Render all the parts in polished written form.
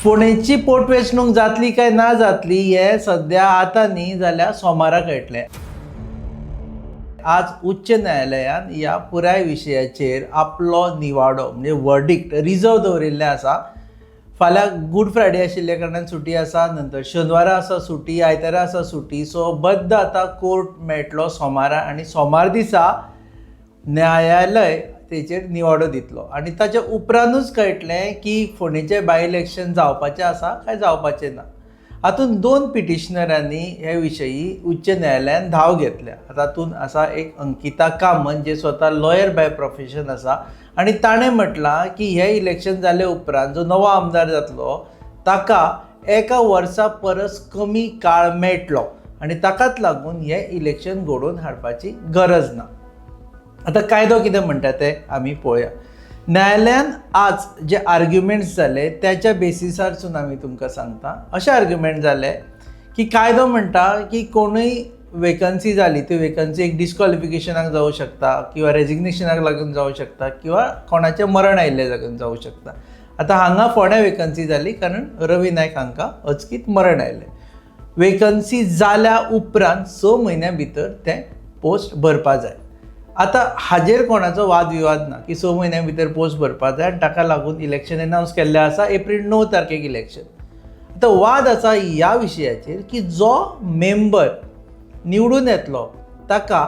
फोंडेंची पोटवेंचणूक जातली काय ना जातली हें सद्या आतां न्ही जाल्यार सोमारा कळटलें. आज उच्च न्यायालयान ह्या पुराय विशयाचेर आपलो निवाडो म्हणजे वर्डिक्ट रिजर्व दवरिल्लें आसा. फाल्यां गूड फ्रायडे आशिल्ल्या कारणान सुटी आसा, नंतर शेनवारा आसा सुटी, आयतारा आसा सुटी. सो बद्द आतां कोर्ट मेळटलो सोमारा आनी सोमार दिसा न्यायालय तेचेर निवाडो दितलो आनी ताच्या उपरांतूच कळटलें की फोंडेचें बाय इलेक्शन जावपाचें आसा काय जावपाचें ना. हातूंत दोन पिटिशनरांनी हे विशयी उच्च न्यायालयान धांव घेतल्या. तातूंत आसा एक अंकिता कामत, जे स्वता लॉयर बाय प्रोफेशन आसा आनी ताणें म्हटलां की हें इलेक्शन जाले उपरांत जो नवो आमदार जातलो ताका एका वर्सा परस कमी काळ मेळटलो आनी ताकाच लागून हें इलेक्शन घडोवन हाडपाची गरज ना. आतां कायदो कितें म्हणटा तें आमी पळोवया. न्यायालयान आज जे आर्ग्युमेंट्स जाले त्याच्या बेसिसारसून आमी तुमकां सांगता. अशे आर्ग्युमेंट जाले की कायदो म्हणटा की कोणूय वेकन्सी जाली, ती वेकन्सी एक डिस्क्वॉलिफिकेशनाक जावं शकता किंवा रेजिग्नेशनाक लागून जावं शकता किंवा कोणाचें मरण आयिल्लें लागून जावं शकता. आतां हांगा फोंड्या वेकन्सी जाली कारण रवी नायक हांकां अचकीत मरण आयलें. वेकन्सी जाल्या उपरांत 6 म्हयन्या भितर तें पोस्ट भरपा जाय. आतां हाजेर कोणाचो वादविवाद ना की 6 म्हयन्या भितर पोस्ट भरपा जाय आनी ताका लागून इलेक्शन एनावन्स केल्लें आसा, एप्रील 9 तारखेक इलेक्शन. आतां वाद आसा ह्या विशयाचेर की जो मेंबर निवडून येतलो ताका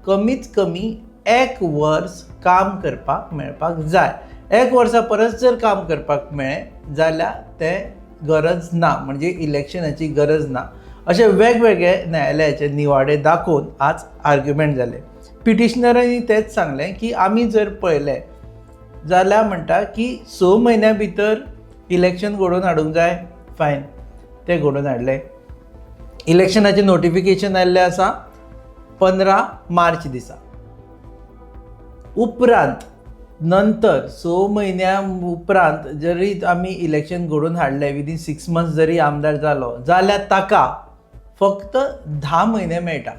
कमीत कमी एक वर्स काम करपाक मेळपाक जाय. एक वर्सा परस जर काम करपाक मेळ्ळें जाल्यार तें गरज ना, म्हणजे इलेक्शनाची गरज ना. अशे वेगवेगळे न्यायालयाचे निवाडे दाखोवन आज आर्ग्युमेंट जाले. पिटिशनरांनी तेंच सांगलें की आमी जर पळयलें जाल्यार म्हणटा की 6 म्हयन्या भितर इलेक्शन घडोवन हाडूंक जाय. फायन, तें घडोवन हाडलें. इलेक्शनाचें नोटिफिकेशन आयिल्लें आसा 15 मार्च दिसा. उपरांत नंतर 6 म्हयन्या उपरांत जरी आमी इलेक्शन घडोवन हाडलें, विदीन 6 मंथ्स जरी आमदार जालो जाल्यार ताका फक्त 10 म्हयने मेळटा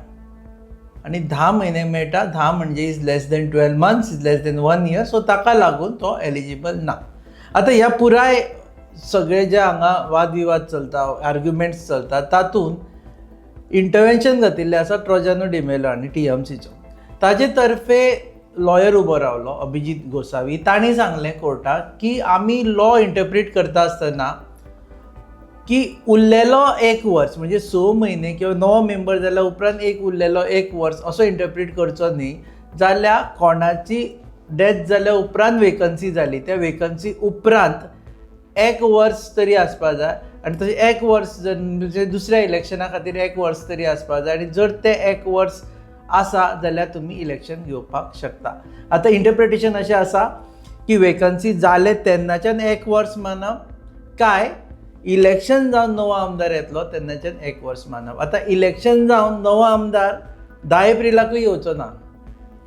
आनी 10 म्हयने मेळटा. 10 म्हणजे is less than 12 months, is less than one year. So ताका लागून तो एलिजिबल ना. आतां ह्या पुराय सगळे जे हांगा वादविवाद चलता, आर्ग्युमेंट्स चलता, तातूंत इंटरवेन्शन घातिल्लें आसा ट्रोजानो डिमेलो आनी टीएमसीचो. ताजे तर्फे लॉयर उबो रावलो अभिजीत गोसावी. तांणी सांगलें कोर्टाक की आमी लॉ इंटरप्रीट करता आसतना की उरलेलो एक वर्स म्हणजे 6 म्हयने किंवा नवो मेंबर जाल्या उपरांत एक उरलेलो एक वर्स असो इंटरप्रीट करचो न्ही, जाल्यार कोणाची डेथ जाल्या उपरांत वेकन्सी जाली, त्या वेकन्सी उपरांत एक वर्स तरी आसपा जाय आनी तशें एक वर्स जर म्हणजे दुसऱ्या इलेक्शना खातीर एक वर्स तरी आसपा जाय आनी जर तें एक वर्स आसा जाल्यार तुमी इलेक्शन घेवपाक शकता. आतां इंटरप्रिटेशन अशें आसा की वेकन्सी जालें तेन्नाच्यान एक वर्स मानप काय इलेक्शन जावन नवो आमदार येतलो तेन्नाच्यान एक वर्स मानप. आतां इलेक्शन जावन नवो आमदार 10 एप्रिलाकूय येवचो ना,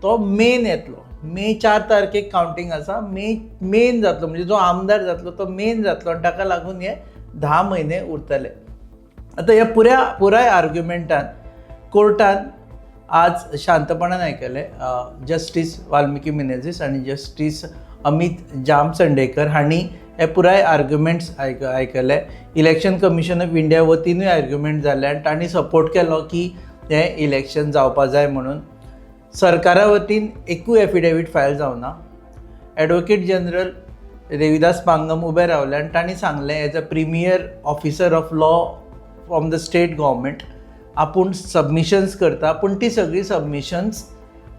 तो मेन येतलो. मे 4 तारखेक कावंटींग आसा. मेन जातलो, म्हणजे जो आमदार जातलो तो मेन जातलो आनी ताका लागून हे 10 म्हयने उरतले. आतां ह्या पुराय आर्ग्युमेंटान कोर्टान आज शांतपणान आयकलें. जस्टीस वाल्मिकी मिनेझीस आनी जस्टीस अमित जामसंडेकर हांणी हे पुराय आर्ग्युमेंट्स आयकले. इलेक्शन कमिशन ऑफ इंडिया वतीनूय आर्ग्युमेंट जाले आनी तांणी सपोर्ट केलो की हें इलेक्शन जावपा जाय म्हणून. सरकारा वतीन एकूय एफिडेवीट फायल जावना. एडवोकेट जनरल देविदास पांगम उबे रावले आनी तांणी सांगलें, as a premier officer of law from the state government आपूण सबमिशन्स करता, पूण ती सगळीं सबमिशन्स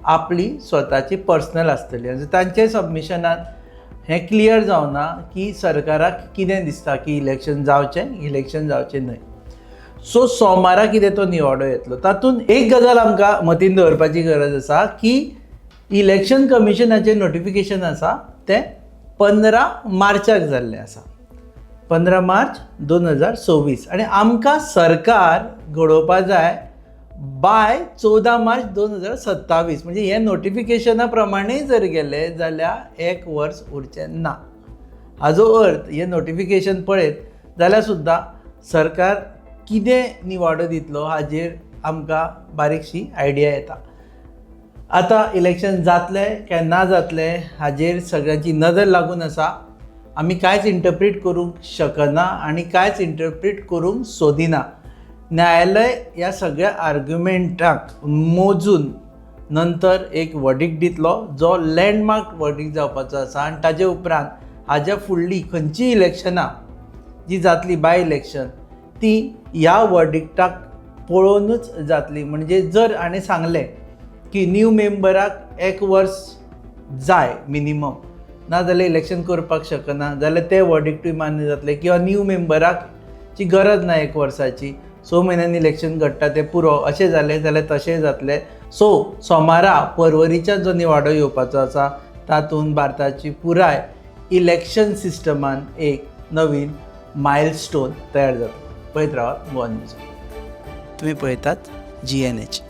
आपली स्वताची पर्सनल आसतली. आनी तांचे सबमिशनान हें क्लियर जावना की सरकाराक कितें दिसता की इलेक्शन जावचें, इलेक्शन जावचें न्हय. सो सोमारा कितें तो निवाडो येतलो. तातूंत एक गजाल आमकां मतींत दवरपाची गरज आसा की इलेक्शन कमिशनाचें नोटिफिकेशन आसा तें 15 मार्चाक जाल्लें आसा, 15 मार्च 2026, आनी आमकां सरकार घडोवपा जाय बाय 14 मार्च 2027. म्हणजे हे नोटिफिकेशना प्रमाणे जर गेले जाल्यार एक वर्स उरचें ना. हाजो अर्थ हें नोटिफिकेशन पळयत जाल्यार सुद्दां सरकार कितें निवाडो दितलो हाजेर आमकां बारीकशी आयडिया येता. आतां इलेक्शन जातलें काय ना जातलें हाजेर सगळ्यांची नदर लागून आसा. आमी कांयच इंटरप्रीट करूंक शकना आनी कांयच इंटरप्रीट करूंक सोदिना. न्यायालय ह्या सगळ्या आर्ग्युमेंटाक मोजून नंतर एक वर्डिक्ट दितलो, जो लँडमार्क वर्डिक्ट जावपाचो आसा. आनी ताजे उपरांत हाज्या फुडली खंयचीय इलेक्शनां जी जातली, बाय इलेक्शन, ती ह्या वर्डिक्टाक पळोवनूच जातली. म्हणजे जर हाणें सांगलें की न्यू मेंबराक एक वर्स जाय मिनिमम, नाजाल्यार इलेक्शन करपाक शकना, जाल्यार तें वर्डिक्टूय मान्य जातलें. किंवा न्यू मेंबराक ची गरज ना एक वर्साची, 6 म्हयन्यांनी इलेक्शन घडटा तें पुरो, अशें जालें जाल्यार तशेंय जातलें. सो सोमारा परवरीच्या जो निवाडो येवपाचो आसा, तातूंत भारताची पुराय इलेक्शन सिस्टमान एक नवीन मायलस्टोन तयार जातलो. पळयत रावात गोवा न्यूज. तुमी पळयतात GNH.